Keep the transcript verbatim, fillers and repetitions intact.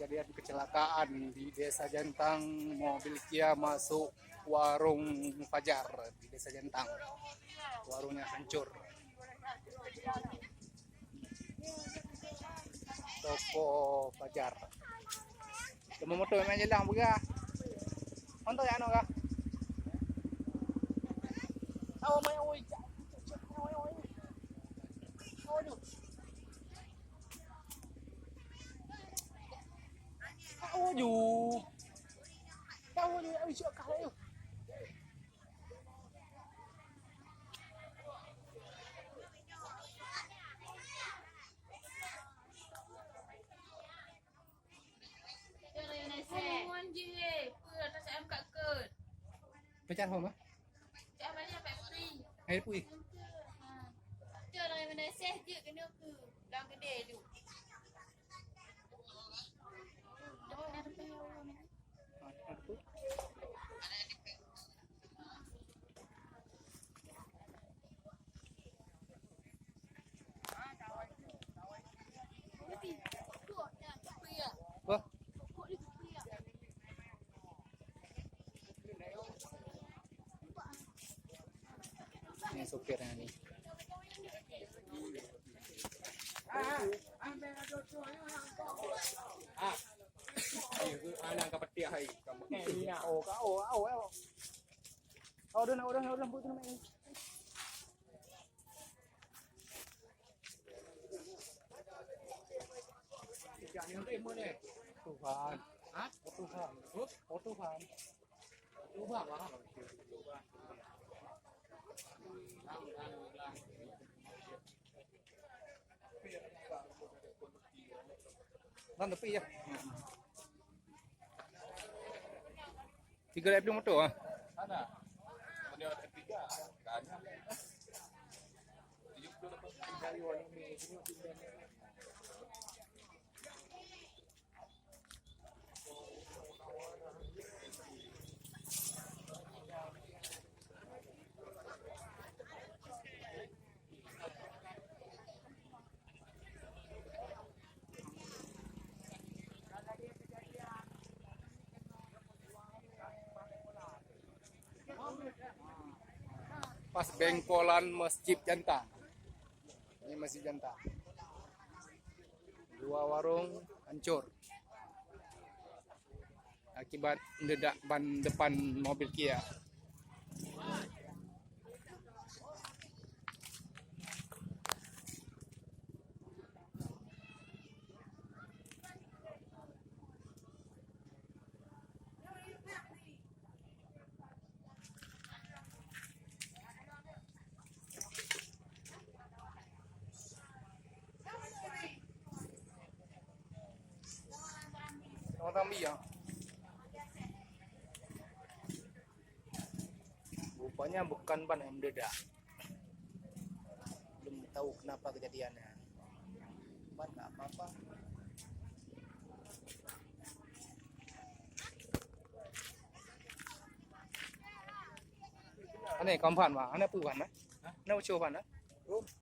Kejadian kecelakaan di Desa Jantang, mobil Kia masuk warung Fajar di Desa Jantang. Warungnya hancur. Toko Fajar. Cuma motor memang jelas berah. Motor yang anu kah? Tahu mai oi. Aduh. Tahu aju. Tahu aju, aju cok kah aju. Pecah apa, Ma? Hai pui. Wah. Ini supirnya nih. Ah. Iya, ke anak ka petik hai. Ka petik. Iya, oh, ka, oh, oh, oh. Oh, dah nak, oh, dah nak, oh, dah nak, buat tu nak. Tuhan. Hah? Tuhan. Huh? Oh, Tuhan. Tuhan, ah. Nan tepi ya. Tiga dah motor ah. Sana. Beliau ada tiga. Tanya. Pas bengkolan Masjid Jantang. Ini Masjid Jantang. Dua warung hancur akibat meledak ban depan mobil Kia. Orang Tambi ya. Rupanya bukan ban yang meledak. Belum tahu kenapa kejadiannya. Ban nggak apa-apa. Aneh kawan ban, aneh apa ban, eh? Aneh ucap ban, eh?